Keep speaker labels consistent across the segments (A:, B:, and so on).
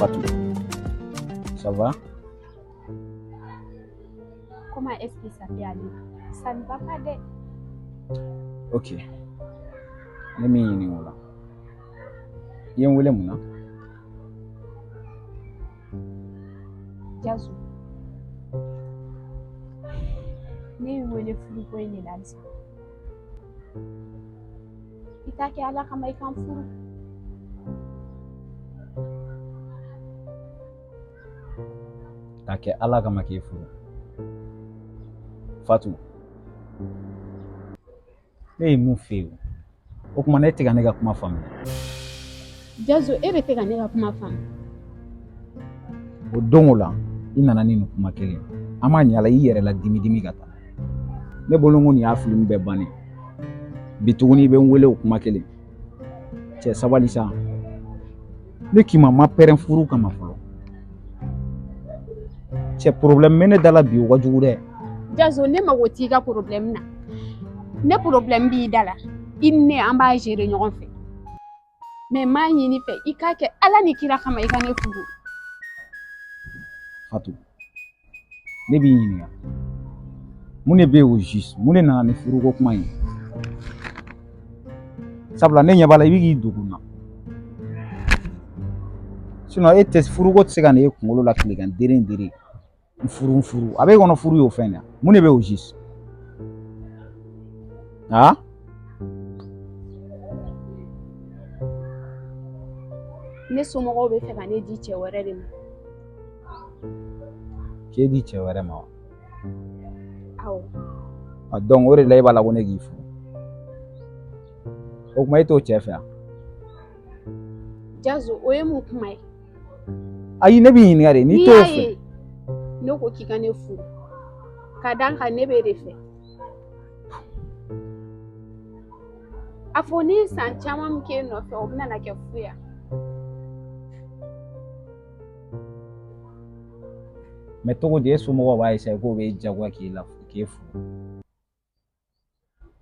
A: Fatou, ça va?
B: Comment est-ce que ça peut aller? Ça ne va pas dɛ.
A: Ok. Ne m'i ɲininka o la. I ye n wele mun na?
B: Jazo. Ne y'i wele furuko in de la halisa. I t'a kɛ Ala kama i ka n furu.
A: K'a kɛ Ala kama k'e furu. Fatou. Ne ye mun f'e ye o tuma na e tɛ ka ne ka kuma faamuya.
B: Jazo e de tɛ ka ne ka kuma faamu.
A: O don o la i nana ni nin kuma kelen an m'a ɲɛ a la i yɛrɛ la dimi dimi ka taa ne bolo ko nin y'a film bɛɛ bannen bi tuguni i bɛ n wele o kuma kelen cɛ sabali sa ne k'i ma n ma pɛrɛn furu kama fɔlɔ cɛ problème bɛ ne da la bi o ka jugu dɛ.
B: Jazo ne mago t'i ka problème na ne problème b'i da la i ni ne an b'a gérer ɲɔgɔn fɛ mais n b'a ɲini fɛ i k'a kɛ Ala ni kira kama i ka ne furu.
A: Fatou ne b'i ɲininka mun de bɛ yen au juste mun de nana ni furuko kuma ye sabula ne ɲɛ b'a la i bɛ k'i dogo n na sinon e tɛ furuko tɛ se ka na e kunkolo la tilegan dere dere n furu n furu a b'e kɔnɔ furu y'o fɛn de ye mun de bɛ au juste aa
B: Ne somɔgɔw bɛ fɛ ka ne di cɛ wɛrɛ de ma.
A: K'e di cɛ wɛrɛ ma wa?
B: Awɔ.
A: A donc o de la e b'a la ko ne k'i furu. O tuma e t'o cɛ fɛ wa?
B: Jazo o ye mun kuma ye?
A: Ayi ne b'i ɲininka de n'i t'o fɛ.
B: N'i y'a ye ne ko k'i ka ne furu ka d'a kan ne b'e de fɛ. A fɔ ne ye san caman min k'e nɔfɛ o bɛna na kɛ fu ye.
A: Mais cogo di e somɔgɔw b'a essayer k'o b'e jagoya k'e la k'e furu.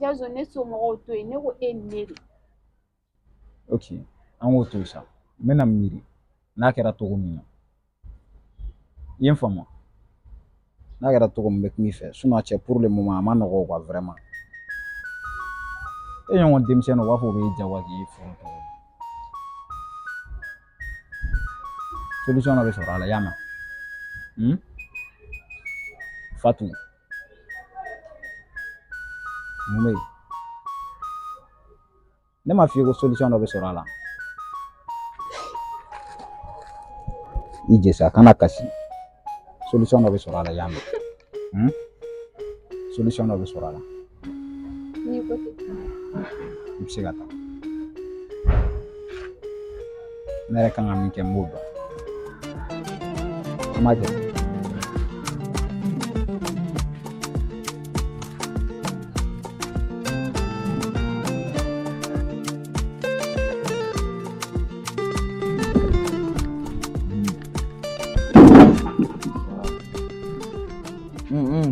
B: Jazo ne somɔgɔw to yen ne ko e ni ne de.
A: Ok an k'o to yen sa n bɛna miiri n'a kɛra cogo min na i ye n faamu n'a kɛra cogo min n bɛ kuma i fɛ sinon cɛ pour le moment a ma nɔgɔ quoi vraiment e ɲɔgɔn denmisɛnnin u b'a fɔ u b'e jagoya k'e furu cogo di solution dɔ bɛ sɔrɔ a la i y'a mɛn hmm? Fatou mun bɛ yen ne m'a f'i ye ko solution dɔ bɛ sɔrɔ a la i jɛ sa kana kasi solution dɔ bɛ sɔrɔ a la i y'a mɛn hmm? solution dɔ bɛ sɔrɔ a la
B: N'i ko ten.
A: I bɛ se ka taa ne yɛrɛ kan ka min kɛ n b'o dɔn an b'a kɛ.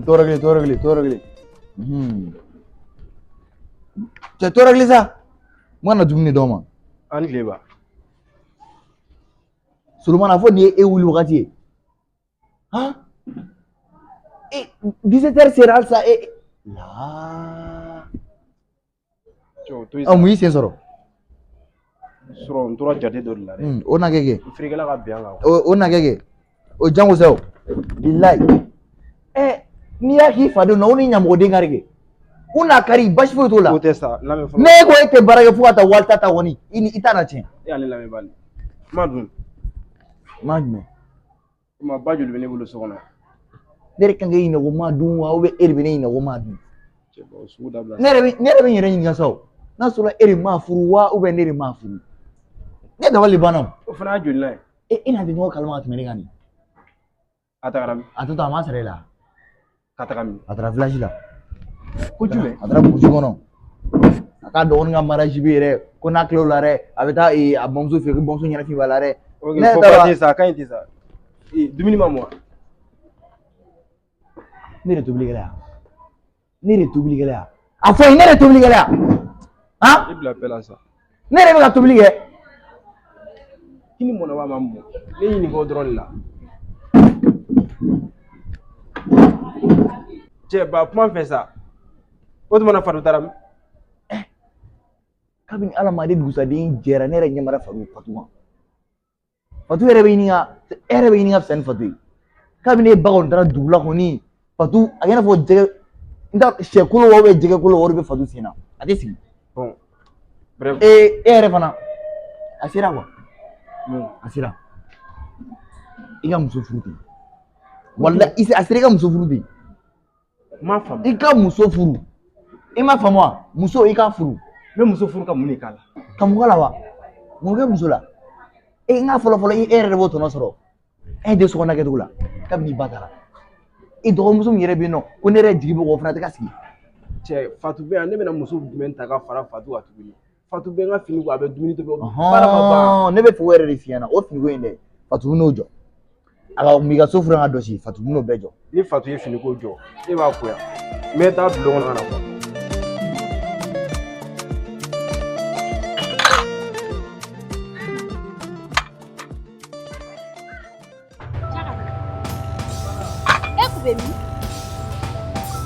C: Tɔɔrɔ kelen, tɔɔrɔ kelen, tɔɔrɔ kelen. Cɛ tɔɔrɔ kelen sa. N kana dumuni d'aw ma.
D: A ni tile ba.
C: Solomana fo nin ye e wuli wagati ye. Han? E 17 heures sera halisa e la. Ɔ mun y'i sen sɔrɔ?
D: Sɔrɔ n tora jate dɔ de la dɛ.
C: O na kɛ kɛ.
D: N feerekɛla ka bin an kan.
C: O na kɛ kɛ. O jango sa o. Bilayi. Ɛ n'i y'a k'i fadenw na o ni ɲamɔgɔden kari kɛ. U n'a kari basi foyi t'o la.
D: O tɛ sa lamɛn fɔlɔ.
C: Ne ko e tɛ baara kɛ fo ka taa wali ta kɔni i ni i t'a na tiɲɛ.
D: E y'ale lamɛn bani. Ma dun.
C: Ma jumɛn?
D: Ma ba joli bɛ ne bolo so kɔnɔ.
C: Ne de kan k'e ɲininka ko ma dun wa e de bɛ ne ɲininka ko ma dun.
D: Cɛ o sugu dabila.
C: Ne yɛrɛ bɛ n yɛrɛ ɲininka sa o. N'a sɔrɔ e de m'a furu wa ne de m'a furu. Ne dabali banna o.
D: O fana y'a joli la ye.
C: E n'a tɛ ɲɔgɔn kalama ka tɛmɛ ne kan nin.
D: A tagara min?
C: A tɔ to a ma sara e la.
D: Ka taga min?
C: A taara village la.
D: Ko jumɛn?
C: A taara burusi kɔnɔ. A k'a dɔgɔnin ka mariage bɛ yen dɛ ko n'a tilal'o la dɛ a bɛ taa a bamuso fɛ yen ko bamuso ɲɛnafin b'a la dɛ.
D: Ok fɔ ba tɛ sa a ka ɲi ten sa. Dumuni ma mɔ.
C: Ne de tobilikɛla ya. Ne de tobilikɛla ya. A fɔ n ye ne de tobilikɛla ya. Han?
D: I bila bɛɛ la sa.
C: Ne yɛrɛ bɛ ka tobili kɛ.
D: Kini mɔna wa ma mɔ? Ne ɲininka o dɔrɔn de la. Cɛ ba kuma n fɛ sa. O tuma na Fatu taara min?
C: Kabini ala ma ale dugusaden jɛra, ne yɛrɛ ɲɛ mara Fatu Fatu kan. Fatu yɛrɛ bɛ ɲini ka e yɛrɛ bɛ ɲini ka fisa ni Fatu ye. Kabini e ba kɔni taara dugu la kɔni, Fatu a kɛ i n'a fɔ jɛgɛ, n t'a sɛ kolo wa jɛgɛ kolo o de bɛ Fatu sen na, a tɛ sigi.
D: Bon, bref.
C: E e yɛrɛ fana a sera quoi?
D: Mun?
C: A sera. I ka muso furu ten. Walahi a sera i ka muso furu ten.
D: N m'a faamu.
C: I ka muso furu. I m'a faamu wa? Muso i k'a furu.
D: N bɛ muso furu ka mun de k'a la?
C: Ka mun k'a la wa? Mun kɛ muso la? E n ka fɔlɔ fɔlɔ e yɛrɛ de b'o tɔnɔ sɔrɔ. E den sokɔnɔna kɛcogo la kabini i ba taara. I dɔgɔmuso min yɛrɛ bɛ yen nɔ ko ne yɛrɛ jigi b'o kan o fana tɛ ka sigi.
D: Cɛ Fatu bɛ yan, ne bɛna muso jumɛn ta ka fara Fatu kan tuguni? Fatu bɛ n ka fini ko, a bɛ dumuni tobi, baara ma ban.
C: Ne bɛ fɛ o yɛrɛ de f'i ɲɛna, o finiko in dɛ, Fatu bɛ n'o jɔ. A ka m'i ka so furan ka dɔsi, Fatu bɛ n'o bɛɛ jɔ.
D: Ni Fatu ye finiko jɔ, e b'a ko yan. N bɛ taa bulon kɔnɔ ka na bɔ.
B: E kun bɛ min?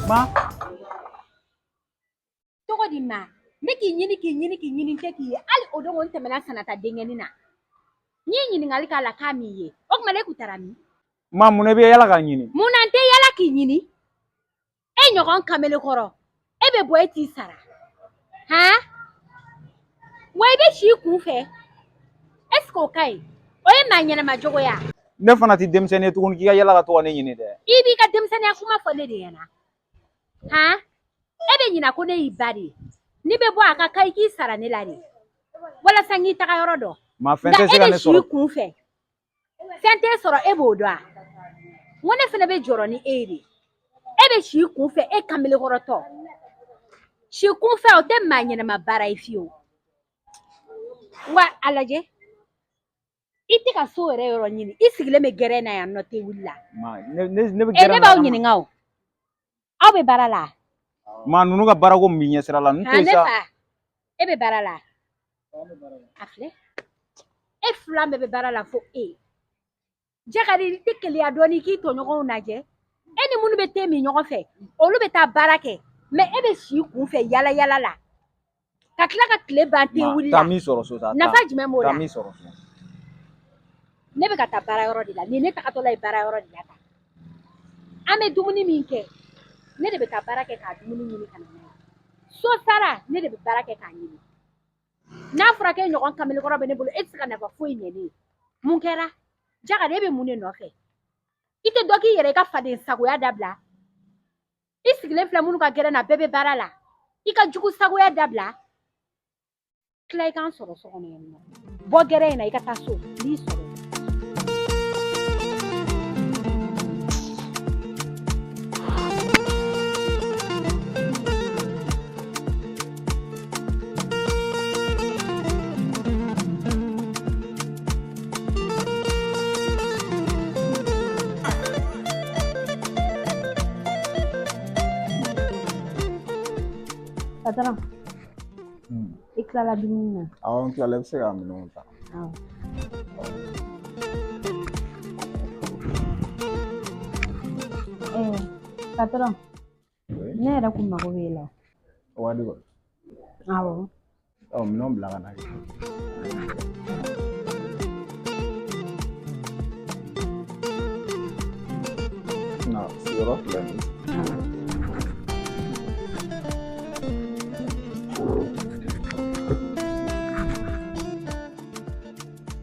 A: Ma.
B: Cogo di ma? N bɛ k'i ɲini k'i ɲini k'i ɲini n tɛ k'i ye. Hali o don n tɛmɛna Sanata denkɛnin na. N ye ɲininkali k'a la k'a m'i ye. O tuma ne kun taara min?
A: Ma mun na i bɛ yala k'a ɲini?
B: Mun na n tɛ yala k'i ɲini? E ɲɔgɔn kamelekɔrɔ, e bɛ bɔ e t'i sara. Han? Wa i bɛ si kun fɛ. Est-ce que o ka ɲi? O ye maa ɲɛnama jogo ye wa?
A: Ne fana tɛ denmisɛnnin ye tuguni k'i ka yala ka to ka ne ɲini dɛ.
B: I b'i ka denmisɛnninya kuma fɔ ne de ɲɛna. Han? E bɛ ɲina ko ne y'i ba de ye. N'i bɛ bɔ a ka kan i k'i sara ne la de. Walasa n k'i taga yɔrɔ dɔn.
A: Ma fɛn
B: Nka
A: tɛ
B: e
A: se ka
B: bɛ
A: ne
B: si
A: sɔrɔ.
B: kun fɛ. Fɛn t'e sɔrɔ e b'o dɔn wa? N ko ne fana bɛ jɔrɔ ni e ye de. E bɛ si kun fɛ e kamelekɔrɔtɔ. Si kun fɛ o tɛ maa ɲɛnama baara ye fiyewu. Wa a lajɛ i tɛ ka so yɛrɛ yɔrɔ ɲini, i sigilen bɛ gɛrɛn na yan nɔ tɛ wuli la.
A: Ma ne ne ne bɛ
B: E
A: gɛrɛn
B: ne
A: na
B: b'aw
A: kama.
B: ɲininka o. Aw bɛ baara la?
A: Ma ninnu ka baarako min b'i ɲɛ sira la, n to
B: Han
A: yen
B: ne
A: sa.
B: fa, e bɛ baara la? A filɛ. E fila bɛɛ bɛ baara la fo e. Jakari i tɛ keleya dɔɔni k'i tɔɲɔgɔnw lajɛ. E ni minnu bɛ te min ɲɔgɔn fɛ, olu bɛ taa baara kɛ. Mɛ e bɛ si kun fɛ yala yala la. Ka tila ka tile ban te
A: Ma
B: wuli
A: taa
B: la.
A: min sɔrɔ so sa.
B: Nafa jumɛn b'o
A: Taa
B: la?
A: min sɔrɔ so.
B: Ne bɛ ka taa baara yɔrɔ de la. Nin ye ne tagatɔla ye baara yɔrɔ de la tan. An bɛ dumuni min kɛ, ne de bɛ taa baara kɛ k'a dumuni ɲini ka na n'a ye. So sara, ne de bɛ baara kɛ k'a ɲini. N'a fɔra k'e ɲɔgɔn kamelekɔrɔ bɛ ne bolo, e tɛ se ka nafa foyi ɲɛ ne ye. Mun kɛra? Jakari e bɛ mun de nɔfɛ? I tɛ dɔ k'i yɛrɛ i ka faden sagoya dabila. I sigilen filɛ minnu ka gɛrɛn na, bɛɛ bɛ baara la. I ka jugu sagoya dabila. Tila i k'an sɔrɔ so kɔnɔ yan nɔ. Bɔ gɛrɛn in na i ka taa so, n b'i sɔrɔ.
E: Patron, i tilala dumuni na?
A: Awɔ n tilala, i bɛ se ka minɛnw ta.
E: Awɔ. Patron, ne yɛrɛ kun mago b'e la.
A: O ka di kɔni.
E: Awɔ.
A: Ɔ minɛnw bila ka na kɛ. Na sigiyɔrɔ filɛ nin ye.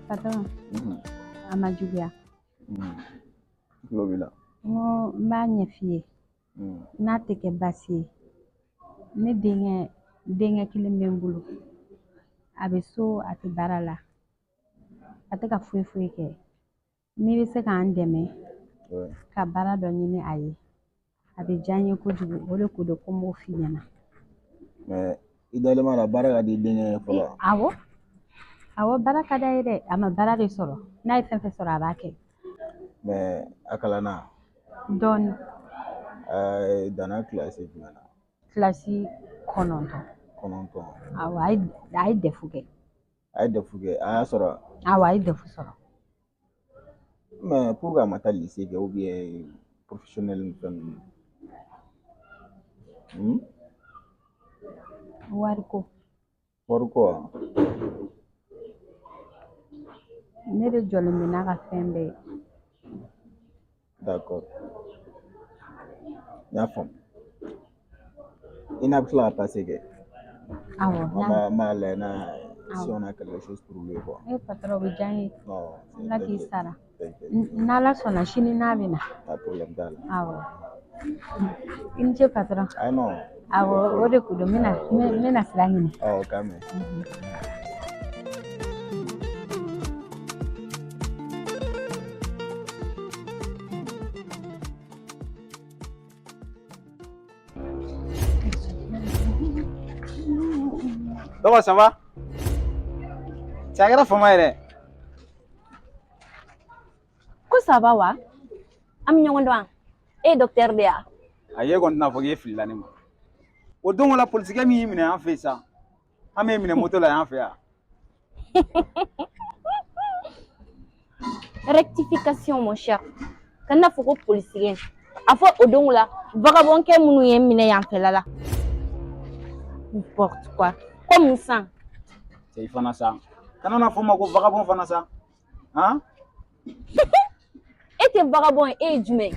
E: Patron, a ma juguya.
A: Tulo b'i la.
E: N ko n b'a ɲɛf'i ye. N'a tɛ kɛ baasi ye. Ne denkɛ kelen bɛ n bolo. A bɛ so, a tɛ baara la. A tɛ ka foyi foyi kɛ. N'i bɛ se k'an dɛmɛ ka baara dɔ ɲini a ye, a bɛ diya n ye kojugu. O de ko don ko n b'o f'i ɲɛna.
A: Mɛ i dalen b'a la baara ka di denkɛ ye fɔlɔ?
E: Awɔ. Awɔ, baara ka d'a ye dɛ. A ma baara de sɔrɔ. N'a ye fɛn fɛn sɔrɔ, a b'a kɛ.
A: Mɛ a kalanna?
E: Dɔɔni.
A: Danna kilasi jumɛn na?
E: Kilasi 9.
A: 9.
E: Awɔ, a ye dɛfu kɛ.
A: A ye DEF kɛ, a y'a sɔrɔ.
E: Awɔ, a ye DEF sɔrɔ.
A: Mais pourquoi a ma taa lycée kɛ ou bien professionnel ni fɛn ninnu? Hmm?
E: Wariko.
A: Wariko wa?
E: Ne de jɔlen bɛ n'a ka fɛn bɛɛ ye.
A: D'accord. N y'a faamu. I n'a bɛ tila ka passer kɛ.
E: Awɔ.
A: An b'a lajɛ n'a si on a quelque chose pour lui quoi.
E: E patron, o bɛ diya n ye.
A: Non.
E: Ala k'i sara.
A: T'inquiète.
E: N'Ala sɔnna, sini n'a bɛ na.
A: Pas de problème t'a la.
E: Awɔ. I ni ce patron.
A: Ah non.
E: Awɔ, o de kun don. N bɛna sira ɲini.
A: Awɔ, k'a mɛn. Dɔgɔ, ça va? Cɛ, a kɛra fama yɛrɛ.
F: Ko ça va wa? An bɛ ɲɔgɔn dɔn wa? E ye docteur de ye wa?
A: A ye kɔni tɛna fɔ k'e filila ne ma. O don o la, polisikɛ min y'i minɛ an fɛ yen sa, an b'e minɛ moto la yan fɛ yan.
F: Rectification, mon cher. Kana fɔ ko polisikɛ. A fɔ o don la, vagabond minnu ye n minɛ yan fɛla la. N'importe quoi. Ko mun san?
A: Cɛ, i fana sa. Kana na fɔ n ma ko vagabond fana sa. Han?
F: E tɛ vagabond ye, e ye jumɛn ye?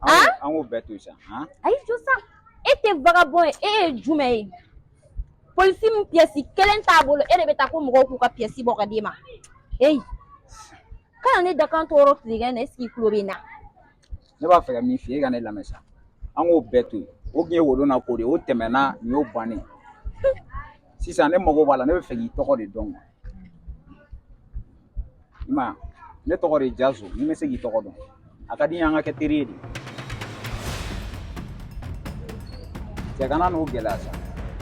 A: An k'o bɛɛ to yen sa. Han?
F: Ayi, jɔ sa. E tɛ vagabond ye, e ye jumɛn ye? Polisi min pièce kelen t'a bolo, e de bɛ taa ko mɔgɔw k'u ka pièce bɔ ka d'e ma. Eyi. Kana ne dakan tɔɔrɔ tilegan na, est ce que i tulo bɛ n na?
A: Ne b'a fɛ ka min f'i ye, e ka ne lamɛn sa. An k'o bɛɛ to yen. O tun ye wolo na ko de ye, o tɛmɛna, nin y'o bannen. Sisan ne mago b'a la, ne bɛ fɛ k'i tɔgɔ de dɔn. I m'a ye, ne tɔgɔ de ye Jaso, ni bɛ se k'i tɔgɔ dɔn. A ka di n ye an ka kɛ teri ye de. Cɛ, kana n'o gɛlɛya sa.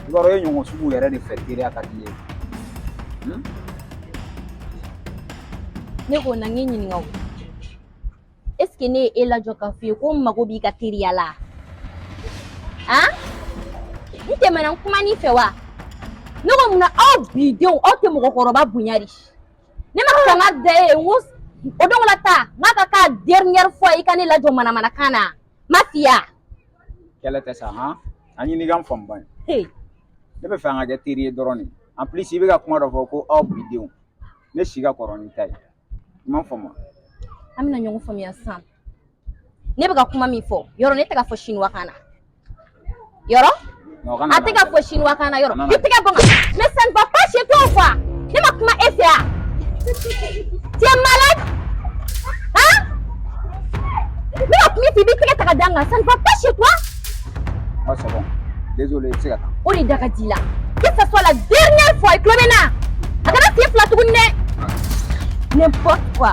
A: I b'a dɔn e ɲɔgɔn sugu yɛrɛ de fɛ teriya ka di n ye.
F: Ne ko na n k'i ɲininka o. Est ce que ne ye e lajɔ k'a f'i ye ko n mago b'i ka teriya la? Han? N tɛmɛna n kuma n'i fɛ wa? Ne ko munna aw bidenw, aw tɛ mɔgɔkɔrɔba bonya de? Ne ma kanga da e ye n ko o don la ta n k'a ka k'a dernière fois i ka ne lajɔ manamanakan na. Ma f'i ye wa?
A: Kɛlɛ tɛ sa, han? A ɲini ka n faamu ba ye.
F: Hey.
A: Ne bɛ fɛ an ka kɛ teri ye dɔrɔn de. En plus, i bɛ ka kuma dɔ fɔ ko aw bidenw. Ne si ka kɔrɔ ni ta ye. I m'a faamu wa?
F: An bɛna ɲɔgɔn faamuya sisan. Ne bɛ ka kuma min fɔ, yɔrɔ ne tɛ ka fɔ chinois kan na. Yɔrɔ?
A: Non, kana
F: A tɛ ka fɔ chinois kan na yɔrɔ.
A: Kana na.
F: I tɛgɛ bɔ n kan. Mais ça ne va pas chez toi ou quoi? Ne ma kuma e fɛ wa? Tu es malade? Hein? Ne ma kuma i fɛ, i b'i tɛgɛ ta ka da n kan. Ça ne va pas chez toi?
A: Ah, c'est bon. Désolé, i bɛ se ka taa.
F: O de da ka di i la. Que ça soit la dernière fois, i tulo bɛ n na. A kana sen fila tuguni dɛ. N'importe quoi.